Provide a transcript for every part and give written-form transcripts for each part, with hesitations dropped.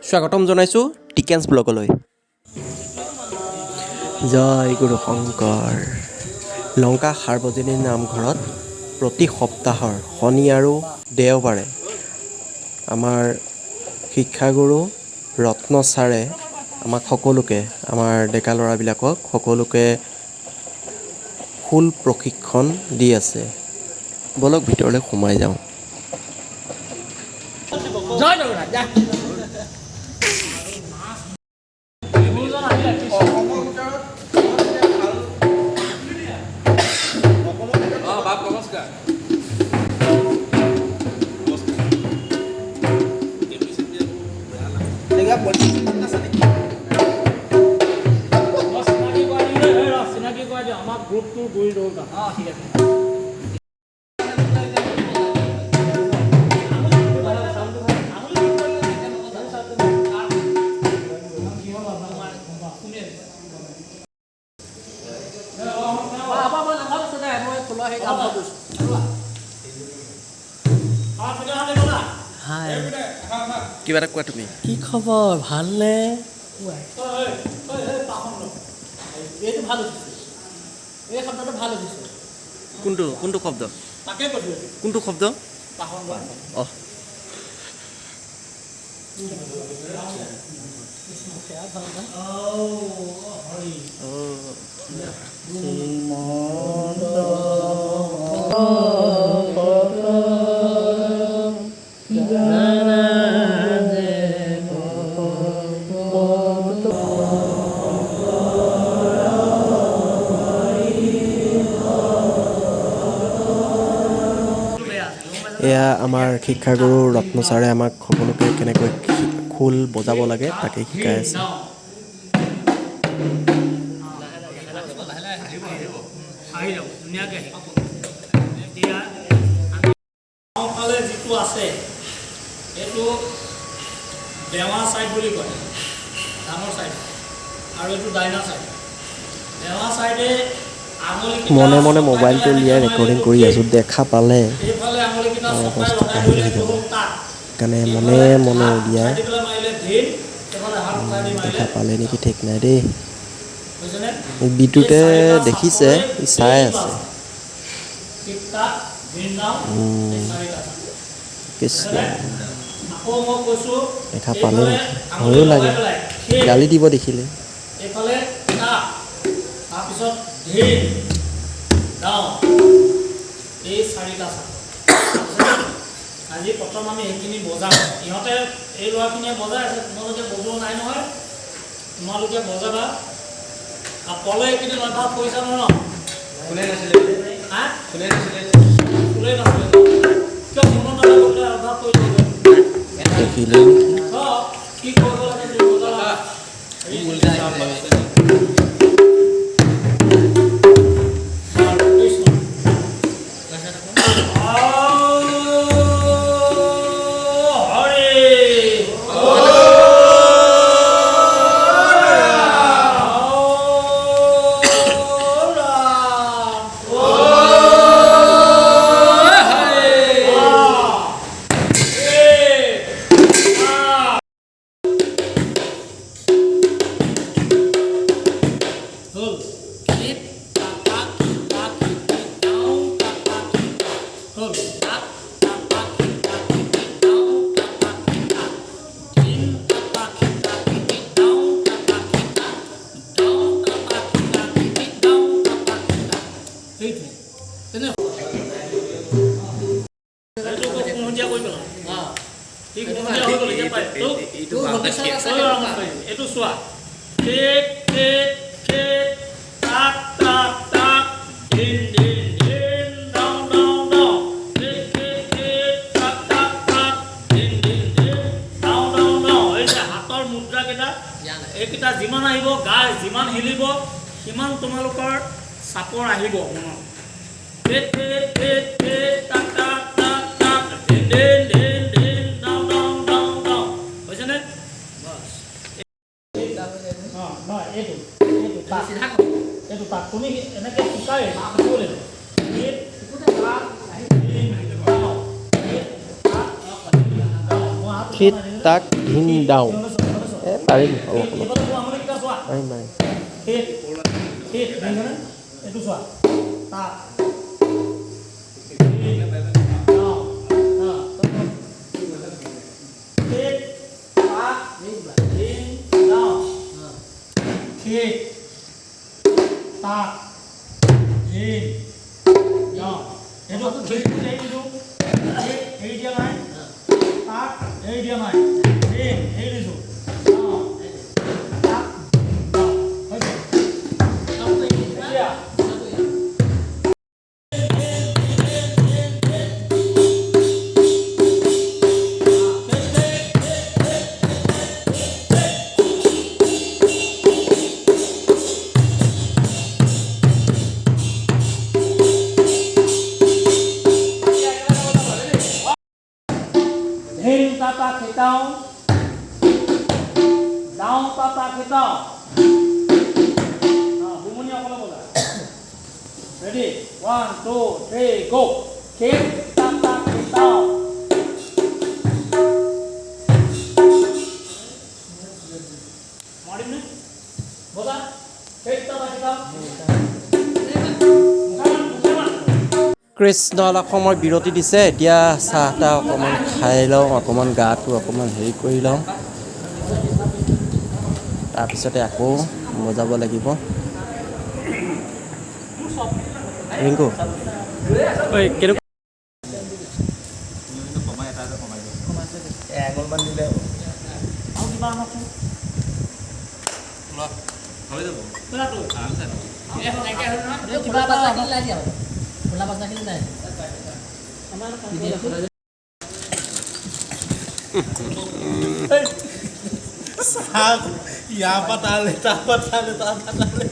স্বাগতম জনাইছোঁ টিকেন্স ব্লগলৈ। জয় গুৰু শংকৰ। লংকা সাৰ্বজনীন নামঘৰত প্ৰতি সপ্তাহৰ শনি আৰু দেওবাৰে আমাৰ শিক্ষাগুৰু ৰত্ন ছাৰে আমাক সকলোকে, আমাৰ ডেকা ল'ৰাবিলাকক সকলোকে খোল প্ৰশিক্ষণ দি আছে। ব'লক, ভিতৰলৈ সোমাই যাওঁ। জয় জগন্নাথ, জয়। বাপ, নমস্কাৰ। মই চিনাকি কৰাই দিওঁ দেই, ৰ, চিনাকি কৰাই দিওঁ। আমাৰ গ্ৰুপটোৰ গুৰি ধৰোঁতা। অঁ, ঠিক আছে। হাই। কিবা এটা কোৱা তুমি। কি খবৰ, ভালনে? এইটো ভাল উঠিছে, এই শব্দটো ভাল উঠিছে। কোনটো কোনটো শব্দ? তাকে কৈছোঁ। কোনটো শব্দ? পাখণ্ড। অঁ। এয়া আমাৰ শিক্ষাগুৰু ৰত্ন ছাৰে আমাক সকলোকে কেনেকৈ খোল বজাব লাগে তাকে শিকাই আছে। আহি যাব, ধুনীয়াকৈ আহিব। এতিয়া বাওঁফালে যিটো আছে, সেইটো দেৱা ছাইড বুলি কয়, ডাঙৰ ছাইড, আৰু এইটো ডাইনা ছাইড। দেৱা ছাইডে আঙুলিকেইটা মনে মনে চপাই মোবাইলটো পেলাই উলিয়াই এনেকৈ ৰেকৰ্ডিং মাৰিলে কৰি এইটো আছোঁ। দেখা পালে এইফালে আঙুলিকেইটা চপাই অৱস্থা লগাই কাহিল ধৰিলে হৈ এইটো যাব। হ'ল তাক। সেইকাৰণে মনে এইফালে মনে হাত উলিয়াই উঠাই দি পেলাই মাৰিলে ঢিল, এইফালে হাত উঠাই দি মাৰিলে দেখা পালে নেকি ঠিক নাই দেই। বুজিছেনে? বিদ্যুতে এই চাৰিটা দেখিছে, চাপৰে ই চাই এই আছে। ঠিক তাক, ধিন দাও, এই চাৰিটা চাপ। কৃষ্ণ। আকৌ মই কৈছোঁ। দেখা পালে এইফালে নেকি? আঙুলি ভয়ো লগাই লাগে। পেলাই ঠিক, গালি দিব দেখিলে। এইফালে তাক, তাৰপিছত ধিন দাও, এই চাৰিটা চাপ। আজি প্ৰথম আমি সেইখিনি বজাম। ইহঁতে, এই ল'ৰাখিনিয়ে বজাই আছে, তোমালোকে বজোৱা নাই নহয়। তোমালোকে বজাবা। আৰু পলে এইকেইদিন অভ্যাস কৰিছা নহয় ন? কোনে নাছিলে? হা? কোনে নাছিলে? কোনেই নাছিলে? কিয় মনত নাথাকে বোলে, অভ্যাস কৰি থাকিব। দেখিলে নেকি? অঁ, কি কৰিব লাগে তুমি বজাবা। বাৰু, কৃষ্ণ। হৰি। ৰাম। হৰি। এক, হ'ল। কিপ, টাকা, কিতা, কিতি, দাও, টাকা, কিতা। হ'ল। তাক, টাকা, কিতা, কিতি, দাও, টাকা, কিতা। ধিন, টাকা, কিতা, কিতি, দাও, টাকা, কিতা। দাও, টাকা, কিতা, কিতি, দাও, টাকা, কিতা। সেইটোৱে। তেনে সেইটো আকৌ পোনহতীয়া কৰি পেলাওঁ। ঠিক পোনহতীয়া হৈ গ'ল, এতিয়া পাই। এইটো এইটো চোৱা, ঠিক ঠিক ঠিক, তাক তাক তাক, ধিন ধিন ধিন, দাও দাও দাও। ঠিক ঠিক ঠিক, তাক তাক তাক, ধিন ধিন ধিন, দাও দাও দাও। এই যে হাতৰ মুদ্ৰাকেইটা, এইকেইটা যিমান আহিব, গা যিমান হিলিব, সিমান তোমালোকৰ চাপৰ আহিব মনত। ঠিক ঠিক ঠিক ঠিক, তাক তাক তাক তাক, ধিন ধিন ধিন ধিন, দাও দাও দাও দাও। হৈছেনে? বাছ। অঁ, নহয়, এইটো এইটো তাক, এইটো তাক তুমি এনেকৈ শিকাই শিকিব লাগিব। ঠিক তাক, ধিন, দাও। ঠিক তাক, ধিন, দাও। মই হাত খিত তাক ধিন দাও। এই পাৰিম অলপ অলপ। পাৰিম পাৰিম। এইটো চোৱা, তাক খিত তাক ধিন দাও। এইটো খিত এৰি দিছোঁ, এৰি দিয়া নাই, তাক এৰি দিয়া নাই, ধিন এৰি দিছোঁ, দাও, তাক দাও। হৈছে। এতিয়া ধিন তাতা খিতাও দাও তাতা খিতাও। বুমনি অকলে বজা। ৰেডি, 1 2 3 গ'। খিত তাতা খিতাও। মাৰিমনে বজা? খিত তাতা খিতাও। কৃষ্ণ, অলপ সময় বিৰতি দিছে, এতিয়া চাহ তাহ অকণমান খাই লওঁ, অকণমান গাটো অকণমান হেৰি কৰি লওঁ, তাৰপিছতে আকৌ বজাব লাগিব। ৰিংকু, কেনেকুৱা? আৰু কিবা আনকচোন। কিবা এটা খোলা বাজনাখিনি নাই। ইয়াৰ পৰা তালৈ, তাৰ পৰা তালৈ, তাৰ পৰা তালৈ।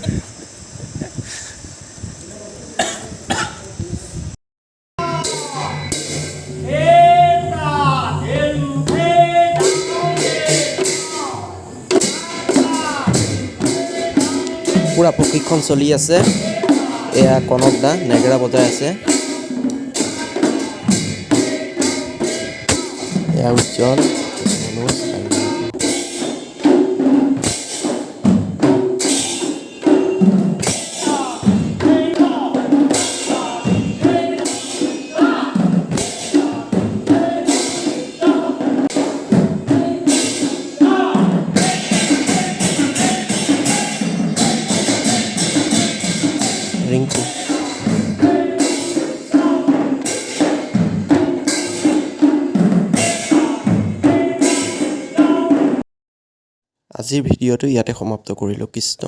পূৰা প্ৰশিক্ষণ চলি আছে। এয়া কনক দা নেগেৰা বজাই আছে। এয়া উজ্জ্বল, মনোজ আৰু ৰিংকু। ৰিংকু। আজিৰ ভিডিঅ'টো ইয়াতে সমাপ্ত কৰিলোঁ। কৃষ্ণ।